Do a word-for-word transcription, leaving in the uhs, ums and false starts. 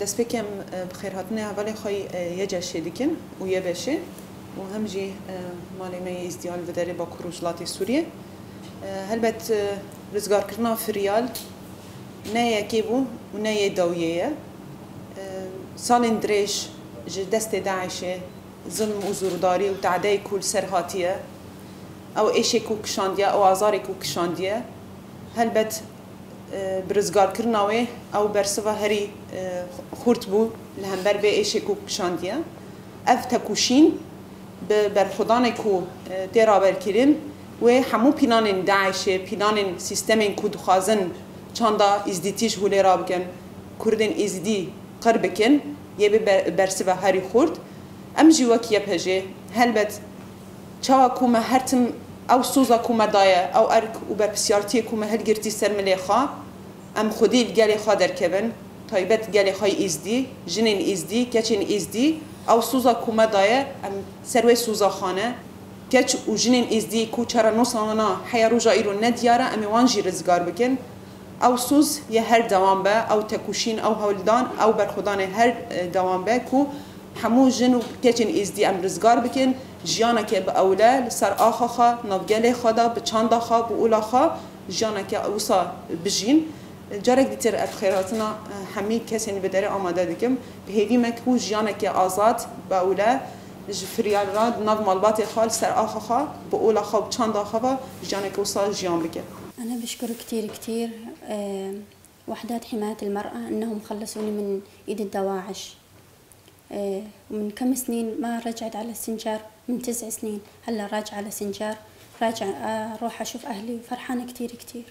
Destpêkê em, e, bi xêrhatinê hevalê xwe, e, YCŞ'ê dikin û YBŞ'ê û hem jî, e, malê me yê Êzdiyan li vê derê Bakur Rojhilatê Sûriyê. E, helbet, e, rizgarkirina Firyal ne yekê bû û ne yê dawiyê ye. E, salên dirêj ji destê DAIŞ'ê zilm û zûrdarî û tadeyê ku li ser hatiye, ew êşê ku kişandiye, ew azarê ku kişandiye, helbet, e, bi rizgarkirina wê ew bersiva herî, e, xurt bû li hember vê êşê ku kişandiye. Ev tekoşîn bi berxwedanê ku, e, tê raberkirin, wê hemû pîlanên DAIŞ'ê, pîlanên sîstemên ku dixwazin çanda Êzdîtî ji holê rabikin, Kurdên Êzdî qir bikin, yê bi ber-, bersiva herî xurt. Em jî wek YPJ'ê, helbet, çawa ku me her tim ew soza ku me daye, ew erk û berpirsiyartiyê ku me hilgirtî ser milê xwe, em xwedî li gelê xwe derkevin, taybet gelê xwe yê Êzdî, jinên Êzdî, keçên Êzdî, ew soza ku me daye, em ser wê soza xwe ne. Keç û jinên Êzdî ku çarenûsa wana heya roja îro nediyar e, em ê wan jî rizgar bikin. Ew soz yê her dewam be, ew tekoşîn, ew hewldan, ew berxwedanê her, e, dewam be ku hemû jin û keçên Êzdî em rizgar bikin, jiyaneke bi ewle li ser axa xwe, navgelê xwe de, bi çanda xwe, bi ola xwe, jiyaneke wisa bijîn. Carek dîtir ev xêrhatina, e, hemî kesên li vê derê amade dikim. Bi hêvî me ku jiyaneke azad, bi ewle, ji Firyal re di nav malbatê xwe, li ser axa xwe, bi ola xwe û bi çanda xwe ve jiyaneke wisa jiyan bike. أنا بشكر كتير كتير، آه، وحدات حماية المرأة إنهم خلصوني من إيد الدواعش. آه، ومن كم سنين ما رجعت على السنجار، من تسع سنين هلا راجعة على سنجار، راجعة، آه، أروح أشوف أهلي، وفرحانة كتير كتير.